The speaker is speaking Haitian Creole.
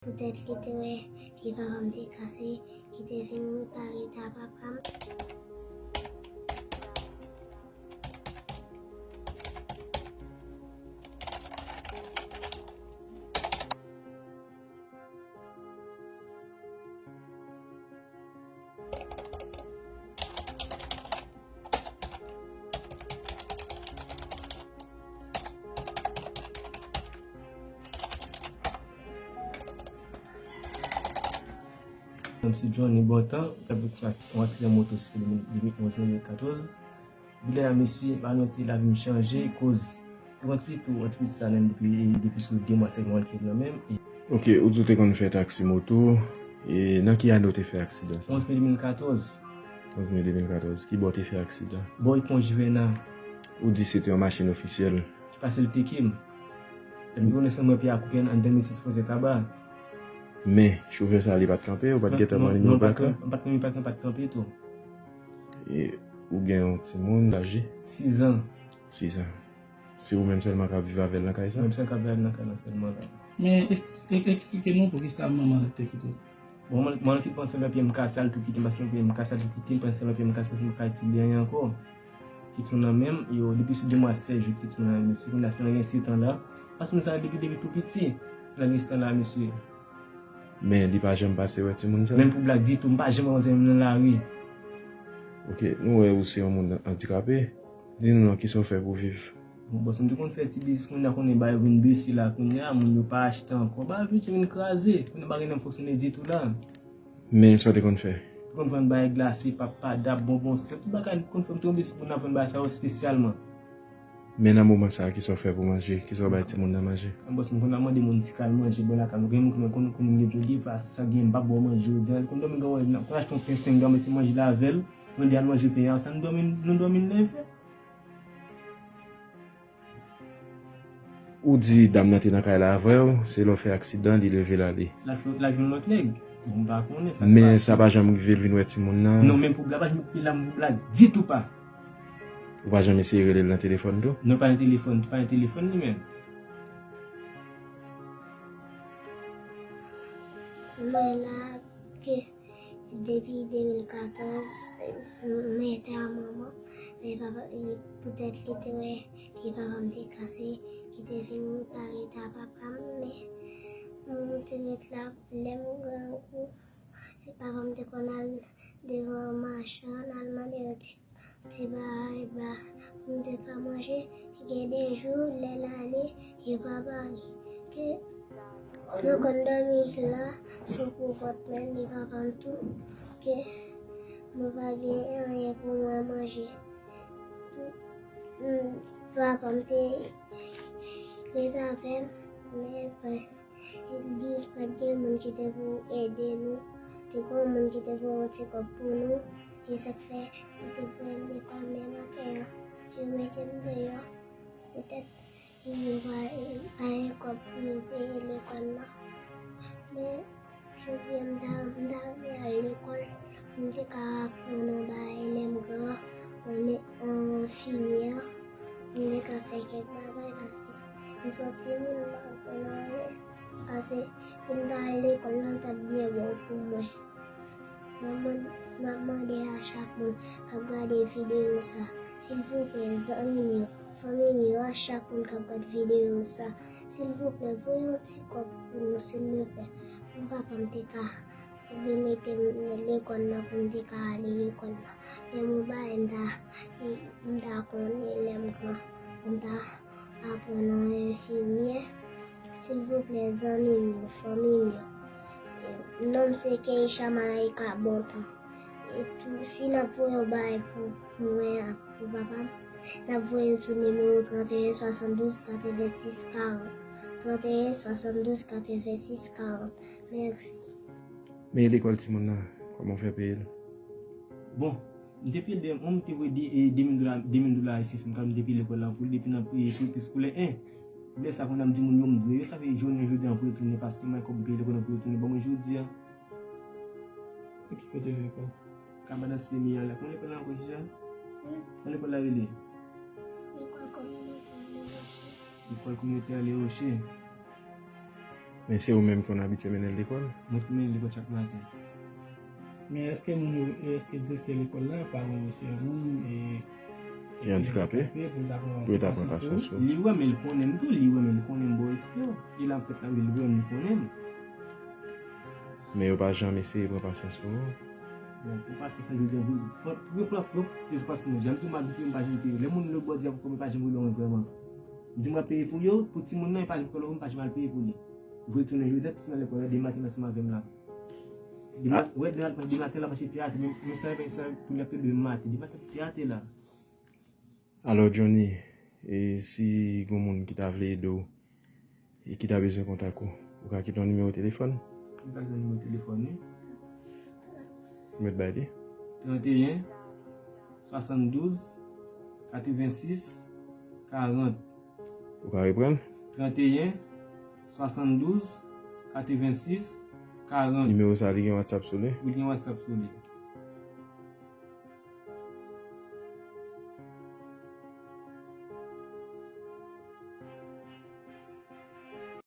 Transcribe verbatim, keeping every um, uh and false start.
Poutèt li te wè pye papa m te kase, li te vin repare ta papa m. Mwen se Johnny Bontan, fè bout yon aksidan moto se de mil onz de mil katòz. Depi lè a, mesye, pa nou ti lavi m chanje, koz te konn pito, anti pito sa menm depi, depi sou de mwa, sèt mwa l kite nan men m. E Ok, ou di w te konn fè taksi moto, e nan ki ane w te fè aksidan sa? Onz me de mil katòz. Onz me de mil katòz. Ki bò w te fè aksidan? Bò Pon Jivena. Ou di se te yon machin ofisyèl? Ki pase l teke m. Lè m konnen san mwen pye a koupe anndan, mesye sipoze kaba. Men, chofè sa, li pa t kanpe, ou pa t gentan pran nimewo plak la? Non, non, non, pa t kanpe, pa t kanpe tou. E ou gen yon timoun, aje? Sis an. Sis an. Se ou menm sèlman k ap viv avè l nan kay sa? Mwen sèl k ap viv avè l nan kay la sèlman la. Men, eks-, ek-, eksplike nou poukisa manman l te kite w. Bon, manman, manman l kite m panse lè pye m kase, al tou kite m, paske pye m kase, al tou kite m, panse lè pye m kase, paske m pa ka itilize anyen ankò. Kite m nan men m, yo, depi sou de mwa sèz jou, kite m nan men m, mesye, kounye a, kounye a gen sèt an la. Paske m sa depi, depi tou piti, nan gen sèt an la, mesye. Men li pa janm pase wè timoun sa? Menm pou blag ditou, m pa janm wè manzè menm nan lari. Ok, nou wè ou se yon moun andikape. Di nou non, kisa w fè pou viv? Bon, bòs, m te konn fè ti biznis, kounye a konnen bagay yo vin bese la, kounye a moun yo pa achte ankò, bagay yo vin kraze, kounye a pa gen nan fonksyone ditou la. Men sa w te konn fè? Te konn vann bagay glase, pap, padap, bonbon, sèl, tout bagay m konn fè, m te konn bese pou n ap vann bagay sa yo espesyalman. Men nan moman sa a, kisa w fè pou manje? Kisa w bay timoun nan manje? Bòs, m konn al mande moun ti kal manje bò lakay m. Gen moun ki mwen konn, konn gen pou devas, sa gen m pa ba w manje jodi a. Li konn dòmi, gen moun konn achte yon pen senk dola, mesye, manje l avè l. Mande al manje pen an, sa nou dòmi, nou dòmi nèf è. Ou di dam nan te nan kay la avè w, se lè w fè aksidan, li leve l ale. L al fè, l al jwenn lòt nèg. Bon, m pa konnen sa k pase. Men sa pa janm rive l vin wè timoun nan? Non, menm pou blag, pa janm okipe l, la, menm pou blag ditou pa. Ou pa janm eseye rele l nan telefòn tou? Non, pa nan telefòn, pa nan telefòn li menm. Mwen la, ke depi de mil katòz, mwen te a manman, men papa, li, poutèt li te wè, li papa m te kase, li te vin repare ta papa m, men mwen te ret la, lè m grangou, papa m te konn al devan machann, al mande yo ti ti bagay ba pou m te ka manje. Gen de jou, lè l ale, yo pa ba li. Ke mwen konn dòmi la sou kouvòt, men li papa m tou, ke mwen pa gen anyen pou mwen manje. Mm, papa m te ret avè m, men pa Li pa t gen moun ki te pou ede nou. Te gen yon moun ki te voye yon ti kòb pou nou. E sa k fè li te voye m lekòl, men maten an, yo mete m deyò. Poutèt yo pa, pa gen kòb pou yo peye lekòl la. Men jodi a, m ta, m ta renmen al lekòl pou m te ka aprann yon bagay lè m gran, yon me-, yon enfimyè, pou m te ka fè kèk bagay, paske m soti moun, m pa konn anyen. Paske si m ta al lekòl la, l t ap byen bon pou mwen. M ap mande, m ap mande a chak moun k ap gade videyo sa, silvouplè, zanmi m yo, fanmi m yo, a chak moun k ap gade videyo sa, silvouplè, voye yon ti kòb pou nou, silvouplè, pou papa m te ka remete m lekòl la, pou m te ka ale lekòl la. Men yon bagay m ta, m ta konnen lè m gran, pou m ta aprann yon enfimyè. Silvouplè, zanmi m yo, fanmi m yo. Non m se Keisha Malaika Bontan. E tou, si n ap voye yon bagay pou, pou mwen ak pou papa m, n ap voye l sou nimewo trannteyen swasanndouz katrevensis karant. Trannteyen swasanndouz katrevensis karant. Mèsi. Men lekòl timoun nan, kòman w fè peye l? Bon, m te peye l de, mwen m te voye de, e, de mil dola, de mil dola ayisyen, fè m ka, m te peye lekòl la pou li, depi nan pre, pre, preskolè en. Lè sa, kounye a m di moun yo m dwe yo, sa fè jounen jodi a m pou retounen, paske m gen kòb m peye lekòl la pou retounen, ban mwen jodi a. Se ki kote lekòl? Kabadan Semi a la. Kòman lekòl la ankò, Jija? Hmm? Kòman lekòl la rele? Lekòl kominotè Le Rocher. Lekòl kominotè Le Rocher. Men se ou menm ki konn abitye mennen l lekòl? Mwen ki mennen l lekòl chak maten. Men èske moun yo, èske direktè lekòl la pa wè se yon moun e Ki andikape? pou l ta pran Pou yo ta pran pasyans pou ou. Li wè m, men li konnen m tou, li wè m, men li konnen m bò isi yo. E l ap fèt la, wi, li wè m, li konnen m. Men yo pa janm eseye pran pasyans pou ou. Bon, pou pasyans la, jodi a, pou pou pou pou pou pou pasyans la, jan m di w, m abitye, m pa janm peye. Lè moun lòt bò di a pou kòm, pa janm rele mwen vrèman. M di m ap peye pou yo, pou timoun nan, e pa janm kòlò, m pa janm al peye pou li. Vre tounen jodi a, tout nan lekòl la, de maten ansanm avè m la. De ma- wè, de maten, de maten la, mache pye atè, men men sa, men sa, pou lè ke de maten, de maten pye atè la. Alò Johnny, e si gon moun ki ta vle ede w e ki ta bezwen kontak ou, ou ka kite yon nimewo telefòn? M pa gen nimewo telefòn li. Ou mèt bay li? Tranteyen, swasanndouz, katrevensis, karant. Ou ka reprann? Tranteyen, swasanndouz, katrevensis, karant. Nimewo sa li gen WhatsApp sou li? Wi, li gen WhatsApp sou li.